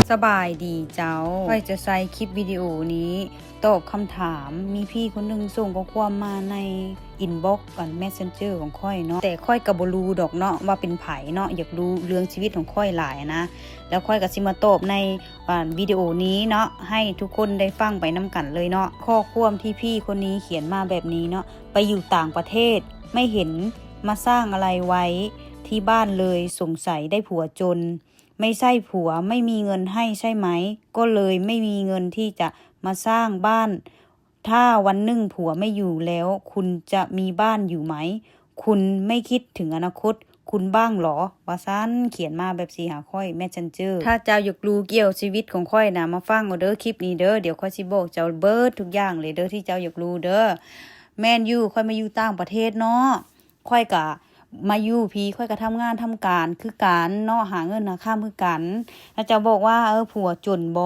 ສະບາຍດີເຈົ້າ. ຂ້ອຍຈະໃຊ້ຄລິບວິດີໂອນີ້ຕອບຄຳຖາມ. ມີພີ່ຄົນໜຶ່ງສົ່ງຂໍ້ຄວາມມາໃນອິນບັອກອັນແມັດເຊັນເຈີຂອງຂ້ອຍເນາະ, ແຕ່ຂ້ອຍກໍບໍ່ຮູ້ດອກເນາະວ່າເປັນໃຜເນາະ, ຢາກຮູ້ເລື່ອງຊີວິດຂອງຂ້ອຍຫຼາຍນະ. ແລ້ວຂ້ອຍກໍຊິມາຕອບໃນ ອ່າ ວິດີໂອນີ້ເນາະ ໃຫ້ທຸກຄົນໄດ້ຟັງໄປນຳກັນເລີຍເນາະ. ຂໍ້ຄວາມທີ່ພີ່ຄົນນີ້ຂຽນມາແບບນີ້ເນາະ, ໄປຢູ່ຕ່າງປະເທດ ໄມ່ເຫັນມາສ້າງອະໄລໄວ້ທີ່ບ້ານເລີຍ, ສົງໄສໄດ້ຜົວຈົນ. ໄມ່ໃຊ່ຜົວ ໄມ່ມີເງິນໃຫ້ໃຊ່ໄໝ? ກໍເລີຍໄມ່ມີເງິນທີ່ຈະມາສ້າງບ້ານ. ຖ້າວັນໜຶ່ງຜົວໄມ່ຢູ່ແລ້ວ ຄຸນຈະມີບ້ານຢູ່ໄໝ? ຄຸນໄມ່ຄິດເຖິງອະນາຄົດຄຸນບ້າງເຫລ? ວ່າຊັ້ນ, ຂຽນມາແບບຊີ້ຫາຂ້ອຍ ແມັດເຊັນເຈີ. ຖ້າເຈົ້າຢາກຮູ້ກ່ຽວຊີວິດຂອງຂ້ອຍນະ, ມາຟັງເອົາເດີ ຄລິບນີ້ເດີ. ດຽວຂ້ອຍຊິບອກເຈົ້າເບິດທຸກຢ່າງເລີຍເດີ ທີ່ເຈົ້າຢາກຮູ້ເດີ. ແມ່ນຢູ່ ຂ້ອຍມາຢູ່ຕ່າງປະເທດເນາະ, ຂ້ອຍກະມາຢູ່ພີ້ ຂ້ອຍກໍທຳງານທຳການຄືກັນເນາະ, ຫາເງິນຫາຄຳຄືກັນ. ແລ້ວເຈົ້າບອກວ່າ ເອີ ຜົວຈົນບໍ?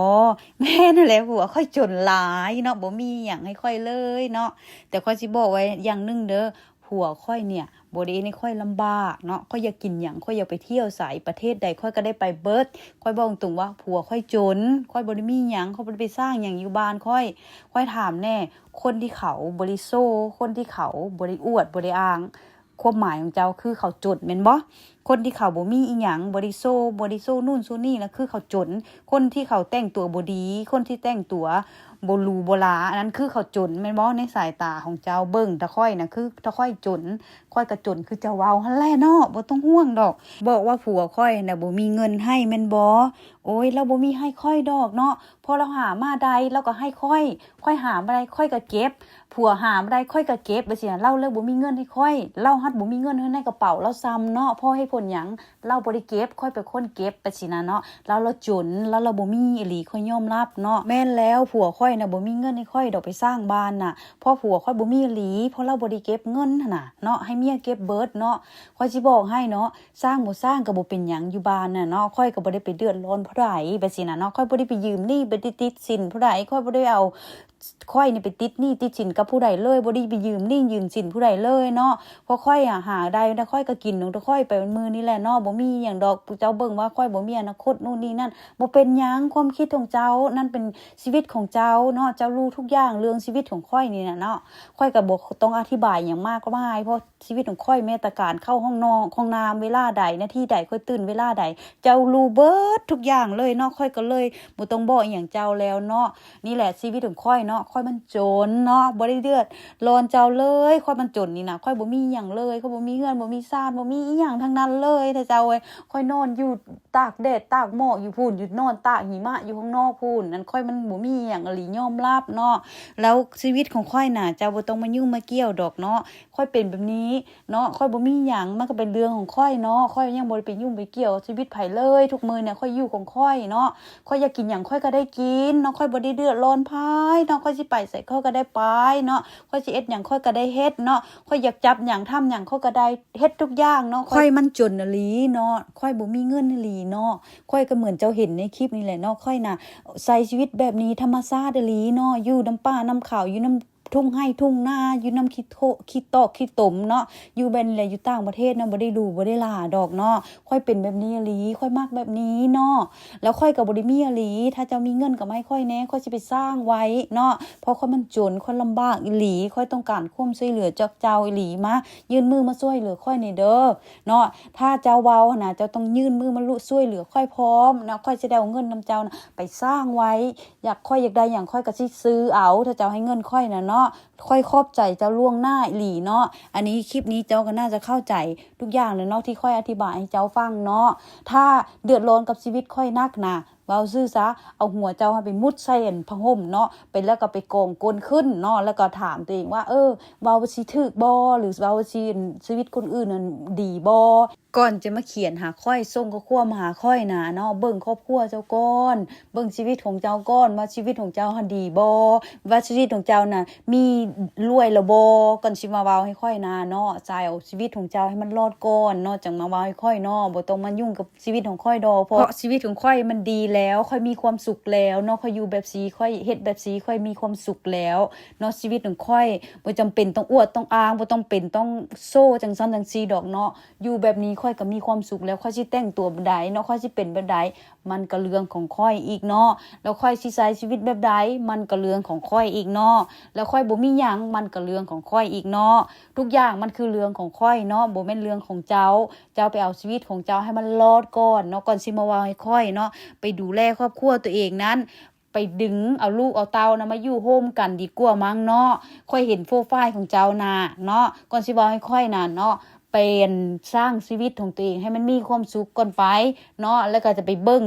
ແມ່ນຫັ້ນແຫຼະ, ຜົວຂ້ອຍຈົນຫຼາຍເນາະ, ບໍ່ມີຫຍັງໃຫ້ຂ້ອຍເລີຍເນາະ. ແຕ່ຂ້ອຍຊິບອກໄວ້ຢ່າງໜຶ່ງເດີ, ຜົວຂ້ອຍເນຍບໍ່ໄດ້ເຮັດໃຫ້ຂ້ອຍລຳບາກເນາະ. ຂ້ອຍຢາກກິນຫຍັງ, ຂ້ອຍຢາກໄປທ່ຽວໃສ, ປະເທດໃດ ຂ້ອຍກໍໄດ້ໄປເບິດ. ຂ້ອຍບອກຕົງໆວ່າ ຜົວຂ້ອຍຈົນ, ຂ້ອຍບໍ່ໄດ້ມີຫຍັງ, ຂ້ອຍບໍ່ໄດ້ໄປສ້າງຫຍັງຢູ່ບ້ານຂ້ອຍ. ຂ້ອຍຖາມແດ່, ຄົນທີ່ເຂົາບໍ່ໄດ້ໂຊ, ຄົນທີ່ເຂົາບໍ່ໄດ້ອວດ, ບໍ່ໄດ້ອ້າງ, ຄວາມໝາຍຂອງເຈົ້າຄືເຂົາຈົນແມ່ນບໍ່? ຄົນທີ່ເຂົາບໍ່ມີອີ່ຫຍັງ, ບໍ່ໄດ້ໂຊ, ບໍ່ໄດ້ໂຊນູ້ນໂຊນີ້ ລະຄືເຂົາຈົນ. ຄົນທີ່ເຂົາແຕ່ງຕົວບໍ່ດີ, ຄົນທີ່ແຕ່ງຕົວບໍ່ຫຼູບໍ່ຫຼາ, ອັນນັ້ນຄືເຂົາຈົນແມ່ນບໍ່? ໃນສາຍຕາຂອງເຈົ້າເບິ່ງ ຖ້າຂ້ອຍນະ ຄືຖ້າຂ້ອຍຈົນ, ຂ້ອຍກໍຈົນຄືເຈົ້າເວົ້າຫັ້ນແຫຼະເນາະ, ບໍ່ຕ້ອງຫ່ວງດອກ. ບອກວ່າຜົວຂ້ອຍນະບໍ່ມີເງິນໃຫ້ແມ່ນບໍ່? ໂອ້ຍ ລາວບໍ່ມີໃຫ້ຂ້ອຍດອກເນາະ, ພໍລາວຫາມາໄດ້ ລາວກໍໃຫ້ຂ້ອຍ. ຂ້ອຍຫາມາໄດ້ ຂ້ອຍກໍເກັບ, ຜົວຫາມາໄດ້ ຂ້ອຍກໍເກັບ ແບບຊີ້ນະ. ລາວເລີຍບໍ່ມີເງິນໃຫ້ຂ້ອຍ, ລາວຮັດບໍ່ມີເງິນໃຫ້ໃນກະເປົາລາວຊ້ຳເນາະ. ເພາະເຫດຜົນຫຍັງ? ລາວບໍ່ໄດ້ເກັບ, ຂ້ອຍເປັນຄົນເກັບ ແບບຊີ້ນະເນາະ. ລາວ ລາວຈົນ, ລາວ ລາວບໍ່ມີອີ່ຫຼີ, ຂ້ອຍຍອມຮັບເນາະ. ແມ່ນແລ້ວ, ຜົວຂ້ອຍນະບໍ່ມີເງິນໃຫ້ຂ້ອຍດອກໄປສ້າງບ້ານນະ, ເພາະຜົວຂ້ອຍບໍ່ມີອີ່ຫຼີ, ເພາະລາວບໍ່ໄດ້ເກັບເງິນຫັ້ນນະເນາະ, ໃຫ້ເມຍເກັບເບິດເນາະ. ຂ້ອຍຊິບອກໃຫ້ເນາະ, ສ້າງບໍ່ສ້າງກໍບໍ່ເປັນຫຍັງ ຢູ່ບ້ານນະເນາະ, ຂ້ອຍກໍບໍ່ໄດ້ໄປເດືອດຮ້ອນຜູ້ໃດ ແບບຊີ້ນະເນາະ. ຕິດໜີ້ຕິດສິນຜູ້ໃດ, ຂ້ອຍບໍ່ໄດ້ເອົາ ຂ້ອຍນີ້ໄປຕິດໜີ້ຕິດສິນກັບຜູ້ໃດເລີຍ, ບໍ່ໄດ້ໄປຢືມໜີ້ຢືມສິນຜູ້ໃດເລີຍເນາະ. ເພາະຂ້ອຍອະຫາໄດ້ແຕ່ຂ້ອຍກໍກິນຂອງຂ້ອຍໄປມື້ນີ້ແຫຼະເນາະ, ບໍ່ມີຫຍັງດອກ. ເຈົ້າເບິ່ງວ່າຂ້ອຍບໍ່ມີອະນາຄົດ ໂນ່ນນີ້ນັ້ນ, ບໍ່ເປັນຫຍັງ. ຄວາມຄິດຂອງເຈົ້ານັ້ນເປັນຊີວິດຂອງເຈົ້າເນາະ, ເຈົ້າຮູ້ທຸກຢ່າງເລື່ອງຊີວິດຂອງຂ້ອຍນີ້ນະເນາະ. ຂ້ອຍກໍບໍ່ຕ້ອງອະທິບາຍຫຍັງມາກມາຍ, ເພາະຊີວິດຂອງຂ້ອຍ ແມ້ແຕ່ການເຂົ້າຫ້ອງນອນ ຫ້ອງນ້ຳເວລາໃດ ນາທີໃດ ຂ້ອຍຕື່ນເວລາໃດ ເຈົ້າຮູ້ເບິດທຸກຢ່າງເລີຍເນາະ. ຂ້ອຍກໍເລີຍບໍ່ຕ້ອງບອກອີ່ຫຍັງເຈົ້າແລ້ວເນາະ. ນີ້ແຫຼະຊີວິດຂອງຂ້ອຍເນາະ, ຂ້ອຍມັນຈົນເນາະ, ບໍ່ໄດ້ເດືອດຮ້ອນເຈົ້າເລີຍ. ຂ້ອຍມັນຈົນນີ້ນະ, ຂ້ອຍບໍ່ມີຫຍັງເລີຍ, ຂ້ອຍບໍ່ມີເຮືອນ ບໍ່ມີຊານ ບໍ່ມີອີ່ຫຍັງທັງນັ້ນເລີຍ ເຈົ້າເອີຍ. ຂ້ອຍນອນຢູ່ຕາກແດດຕາກໝອກຢູ່ພຸ້ນ, ຢູ່ນອນຕາກຫິມະຢູ່ຂ້າງນອກພຸ້ນ. ອັນຂ້ອຍມັນບໍ່ມີຫຍັງອີ່ຫຼີ, ຍອມຮັບເນາະ. ແລ້ວຊີວິດຂອງຂ້ອຍນະ ເຈົ້າບໍ່ຕ້ອງມາຫຍຸ້ງມາກ່ຽວດອກເນາະ. ຂ້ອຍເປັນແບບນີ້ເນາະ, ຂ້ອຍບໍ່ມີຫຍັງ, ມັນກໍເປັນເລື່ອງຂອງຂ້ອຍເນາະ. ຂ້ອຍຍັງບໍ່ໄດ້ໄປຫຍຸ້ງໄປກ່ຽວຊີວິດໃຜເລີຍ. ທຸກມື້ນີ້ຂ້ອຍຢູ່ຂອງຂ້ອຍເນາະ, ຂ້ອຍຢາກກິນຫຍັງຂ້ອຍກໍໄດ້ກິນເນາະ, ຂ້ອຍບໍ່ໄດ້ເດືອດຮ້ອນໃຜເນາະ. ຂ້ອຍຊິໄປໃສຂ້ອຍກໍໄດ້ໄປເນາະ, ຂ້ອຍຊິເຮັດຫຍັງຂ້ອຍກໍໄດ້ເຮັດເນາະ, ຂ້ອຍຢາກຈັບຫຍັງທຳຫຍັງຂ້ອຍກໍໄດ້ເຮັດທຸກຢ່າງເນາະ. ຂ້ອຍມັນຈົນອີ່ຫຼີເນາະ, ຂ້ອຍບໍ່ມີເງິນອີ່ຫຼີເນາະ. ຂ້ອຍກໍເໝືອນເຈົ້າເຫັນໃນຄລິບນີ້ແຫຼະເນາະ, ຂ້ອຍນະໃຊ້ຊີວິດແບບນີ້ທຳມະຊາດອີ່ຫຼີເນາະ, ຢູ່ນຳປ່ານຳເຂົາ ຢູ່ນຳ ທົ່ງໄຮ່ທົ່ງນາ ຢູ່ນຳຂີ້ໂທ ຂີ້ຕອກຂີ້ຕົມເນາະ, ຢູ່ແບບນີ້ແຫຼະ ຢູ່ຕ່າງປະເທດເນາະ, ບໍ່ໄດ້ຫຼູບໍ່ໄດ້ຫຼາດອກເນາະ. ຂ້ອຍເປັນແບບນີ້ອີ່ຫຼີ, ຂ້ອຍມັກແບບນີ້ເນາະ. ແລ້ວຂ້ອຍກໍບໍ່ໄດ້ມີອີ່ຫຼີ, ຖ້າເຈົ້າມີເງິນກໍມາໃຫ້ຂ້ອຍແດ່, ຂ້ອຍຊິໄປສ້າງໄວ້ເນາະ. ເພາະຂ້ອຍມັນຈົນ, ຂ້ອຍລຳບາກອີ່ຫຼີ, ຂ້ອຍຕ້ອງການຄວາມຊ່ວຍເຫຼືອຈາກເຈົ້າອີ່ຫຼີ, ມາຍື່ນມືມາຊ່ວຍເຫຼືອຂ້ອຍແດ່ເດີເນາະ. ຖ້າເຈົ້າເວົ້າຫັ້ນນະ, ເຈົ້າຕ້ອງຍື່ນມືມາລຸ ຊ່ວຍເຫຼືອຂ້ອຍພ້ອມເນາະ, ຂ້ອຍຊິໄດ້ເອົາເງິນນຳເຈົ້ານະໄປສ້າງໄວ້. ຢາກ ຂ້ອຍຢາກໄດ້ຫຍັງ ຂ້ອຍກໍຊິຊື້ເອົາ ຖ້າເຈົ້າໃຫ້ເງິນຂ້ອຍນະເນາະ. ຂ້ອຍຂອບໃຈເຈົ້າລ່ວງໜ້າອີ່ຫຼີເນາະ. ອັນນີ້ ຄລິບນີ້ເຈົ້າກໍໜ້າຈະເຂົ້າໃຈທຸກຢ່າງແລ້ວເນາະ ທີ່ຂ້ອຍອະທິບາຍໃຫ້ເຈົ້າຟັງເນາະ. ຖ້າເດືອດຮ້ອນກັບຊີວິດຂ້ອຍໜັກນະ ເວົ້າຊື່ຊະ ເອົາຫົວເຈົ້າຫັ້ນໄປມຸດໃສ່ອັນຜ້າຫົ່ມເນາະ, ໄປແລ້ວກໍໄປກອງກົ້ນຂຶ້ນເນາະ, ແລ້ວກໍຖາມຕົວເອງວ່າ ເອີ ເວົ້າຊິຖືກບໍ່ ຫຼືເວົ້າຊິ ຊີວິດຄົນອື່ນນັ້ນດີບໍ່? ກ່ອນຈະມາຂຽນຫາຂ້ອຍ ສົ່ງຂໍ້ຄວາມມາຫາຂ້ອຍນະເນາະ, ເບິ່ງຄອບຄົວເຈົ້າກ່ອນ, ເບິ່ງຊີວິດຂອງເຈົ້າກ່ອນ ວ່າຊີວິດຂອງເຈົ້າຫັ້ນດີບໍ່, ວ່າຊີວິດຂອງເຈົ້ານະມີລວຍແລ້ວບໍ່ ກ່ອນຊິມາເວົ້າໃຫ້ຂ້ອຍນະເນາະ. ໃຊ້ເອົາຊີວິດຂອງເຈົ້າໃຫ້ມັນລອດກ່ອນເນາະ ຈັ່ງມາເວົ້າໃຫ້ຂ້ອຍເນາະ, ບໍ່ຕ້ອງມາຫຍຸ້ງກັບຊີວິດຂອງຂ້ອຍດອກ ເພາະຊີວິດຂອງຂ້ອຍມັນດີ ແລ້ວ ຂ້ອຍມີຄວາມສຸກແລ້ວເນາະ ຂ້ອຍຢູ່ແບບຊີ້ ຂ້ອຍເຮັດແບບຊີ້ ຂ້ອຍມີຄວາມສຸກແລ້ວເນາະ ຊີວິດຂອງຂ້ອຍບໍ່ຈຳເປັນຕ້ອງອວດຕ້ອງອ້າງ ບໍ່ຈຳເປັນຕ້ອງໂຊຈັ່ງຊັ້ນຈັ່ງຊີ້ດອກເນາະ ຢູ່ແບບນີ້ຂ້ອຍກໍມີຄວາມສຸກແລ້ວ ຂ້ອຍຊິແຕ່ງຕົວແບບໃດເນາະ ຂ້ອຍຊິເປັນແບບໃດ ມັນກໍເລື່ອງຂອງຂ້ອຍອີກເນາະ ແລ້ວຂ້ອຍຊິໃຊ້ຊີວິດແບບໃດ ມັນກໍເລື່ອງຂອງຂ້ອຍອີກເນາະ ແລ້ວຂ້ອຍບໍ່ມີຫຍັງ ມັນກໍເລື່ອງຂອງຂ້ອຍອີກເນາະ ທຸກຢ່າງມັນຄືເລື່ອງຂອງຂ້ອຍເນາະ ບໍ່ແມ່ນເລື່ອງຂອງເຈົ້າ ເຈົ້າໄປເອົາຊີວິດຂອງເຈົ້າໃຫ້ມັນລອດກ່ອນເນາະ ກ່ອນຊິມາເວົ້າໃຫ້ຂ້ອຍເນາະ ໄປດູແລຄອບຄົວຕົວເອງນັ້ນ ໄປດຶງເອົາລູກເອົາເຕົ້ານະມາຢູ່ໂຮມກັນດີກວ່າມັ້ງເນາະ ຂ້ອຍເຫັນໂປຣໄຟຂອງເຈົ້ານະເນາະ ກ່ອນຊິເວົ້າໃຫ້ຂ້ອຍນະເນາະ ໄປອັ່ນສ້າງຊີວິດຂອງຕົວເອງໃຫ້ມັນມີຄວາມສຸກກ່ອນໄປເນາະ ແລ້ວກໍຈະໄປເບິ່ງ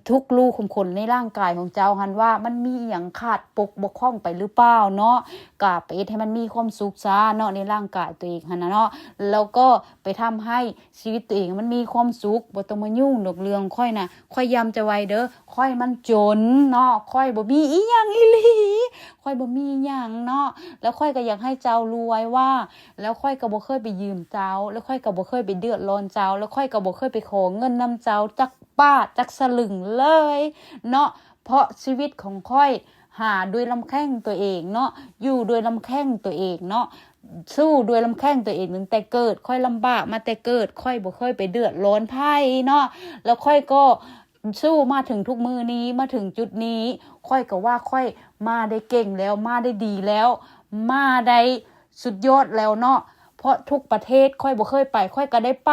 ທຸກຮູຂຸມຂົນໃນຮ່າງກາຍຂອງເຈົ້າຫັ້ນວ່າ ມັນມີອີ່ຫຍັງຂາດປົກບົກຜ່ອງໄປຫຼືເປົ່າເນາະ ກໍໄປເຮັດໃຫ້ມັນມີຄວາມສຸກຊະເນາະ ໃນຮ່າງກາຍຕົວເອງຫັ້ນນະເນາະ ແລ້ວກໍໄປທຳໃຫ້ ຊີວິດຕົວເອງມັນມີຄວາມສຸກ ບໍ່ຕ້ອງມາຫຍຸ້ງດອກເລື່ອງຂ້ອຍນະ ຂ້ອຍຢ້ຳໃຈໄວ້ເດີ ຂ້ອຍມັນຈົນເນາະ ຂ້ອຍບໍ່ມີອີ່ຫຍັງອີ່ຫຼີ ຂ້ອຍບໍ່ມີອີ່ຫຍັງເນາະ ແລ້ວຂ້ອຍກໍຢາກໃຫ້ເຈົ້າຮູ້ໄວ້ວ່າ ແລ້ວຂ້ອຍກໍບໍ່ເຄີຍໄປຢືມເຈົ້າ ແລ້ວຂ້ອຍກໍບໍ່ເຄີຍໄປເດືອດຮ້ອນເຈົ້າ ແລ້ວຂ້ອຍກໍບໍ່ເຄີຍໄປຂໍເງິນນຳເຈົ້າຈັກບາດຈັກສະລຶງເລີຍເນາະ ເພາະຊີວິດຂອງຂ້ອຍຫາດ້ວຍລຳແຂ້ງຕົວເອງເນາະ ຢູ່ດ້ວຍລຳແຂ້ງຕົວເອງເນາະ ສູ້ດ້ວຍລຳແຂ້ງຕົວເອງຕັ້ງແຕ່ເກີດ ຂ້ອຍລຳບາກມາແຕ່ເກີດ ຂ້ອຍບໍ່ເຄີຍໄປເດືອດຮ້ອນໃຜເນາະ ແລ້ວຂ້ອຍກໍສູ້ມາເຖິງທຸກມື້ນີ້ ມາເຖິງຈຸດນີ້ ຂ້ອຍກໍວ່າຂ້ອຍມາໄດ້ເກັ່ງແລ້ວ ມາໄດ້ດີແລ້ວ ມາໄດ້ສຸດຍອດແລ້ວເນາະ ເພາະທຸກປະເທດຂ້ອຍບໍ່ເຄີຍໄປ ຂ້ອຍກໍໄດ້ໄປ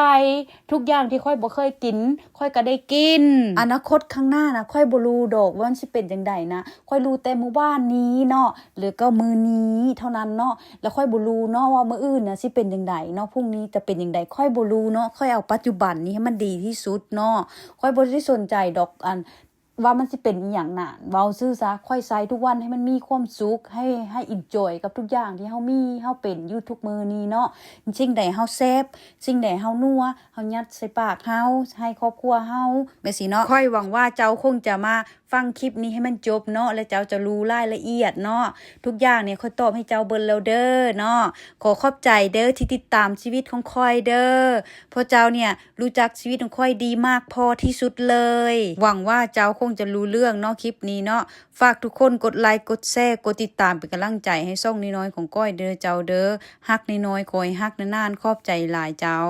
ທຸກຢ່າງທີ່ຂ້ອຍບໍ່ເຄີຍກິນ ຂ້ອຍກໍໄດ້ກິນ ອະນາຄົດຂ້າງໜ້ານະ ຂ້ອຍບໍ່ຮູ້ດອກວ່າມັນຊິເປັນຈັ່ງໃດນະ ຂ້ອຍຮູ້ແຕ່ມື້ວານນີ້ເນາະ ຫຼືກໍມື້ນີ້ເທົ່ານັ້ນເນາະ ແລ້ວຂ້ອຍບໍ່ຮູ້ເນາະວ່າມື້ອື່ນນະຊິເປັນຈັ່ງໃດເນາະ ພຸ່ງນີ້ຈະເປັນຈັ່ງໃດ ຂ້ອຍບໍ່ຮູ້ເນາະ ຂ້ອຍເອົາປັດຈຸບັນນີ້ໃຫ້ມັນດີທີ່ສຸດເນາະ ຂ້ອຍບໍ່ໄດ້ສົນໃຈດອກ ອັນ ວ່າມັນຊິເປັນອີ່ຫຍັງນະ ເວົ້າຊື່ຊະ ຂ້ອຍໃຊ້ທຸກວັນໃຫ້ມັນມີຄວາມສຸກ ໃຫ້ ໃຫ້ enjoy ກັບທຸກຢ່າງທີ່ເຮົາມີ ເຮົາເປັນຢູ່ທຸກມື້ນີ້ເນາະ ສິ່ງໃດເຮົາແຊບ ສິ່ງໃດເຮົານົວ ເຮົາຍັດໃສ່ປາກເຮົາ ໃຫ້ຄອບຄົວເຮົາ ແບບຊີ້ເນາະ ຂ້ອຍຫວັງວ່າເຈົ້າຄົງຈະມາ ຟັງຄລິບນີ້ໃຫ້ມັນຈົບເນາະ ແລະເຈົ້າຈະຮູ້ລາຍລະອຽດເນາະ ທຸກຢ່າງນີ້ຂ້ອຍຕອບໃຫ້ເຈົ້າເບິດແລ້ວເດີເນາະ ຂໍຂອບໃຈເດີທີ່ຕິດຕາມຊີວິດຂອງຂ້ອຍເດີ ເພາະເຈົ້ານີ້ຮູ້ຈັກຊີວິດຂອງຂ້ອຍດີມາກພໍທີ່ສຸດເລີຍ ຫວັງວ່າເຈົ້າຄົງຈະຮູ້ເລື່ອງເນາະ ຄລິບນີ້ເນາະ ຝາກທຸກຄົນກົດໄລ ກົດແຊ ກົດຕິດຕາມເປັນກຳລັງໃຈໃຫ້ຊ່ອງນ້ອຍໆຂອງຂ້ອຍເດີເຈົ້າເດີ ຮັກນ້ອຍໆ ຂໍໃຫ້ຮັກນານໆ ຂອບໃຈຫຼາຍເຈົ້າ.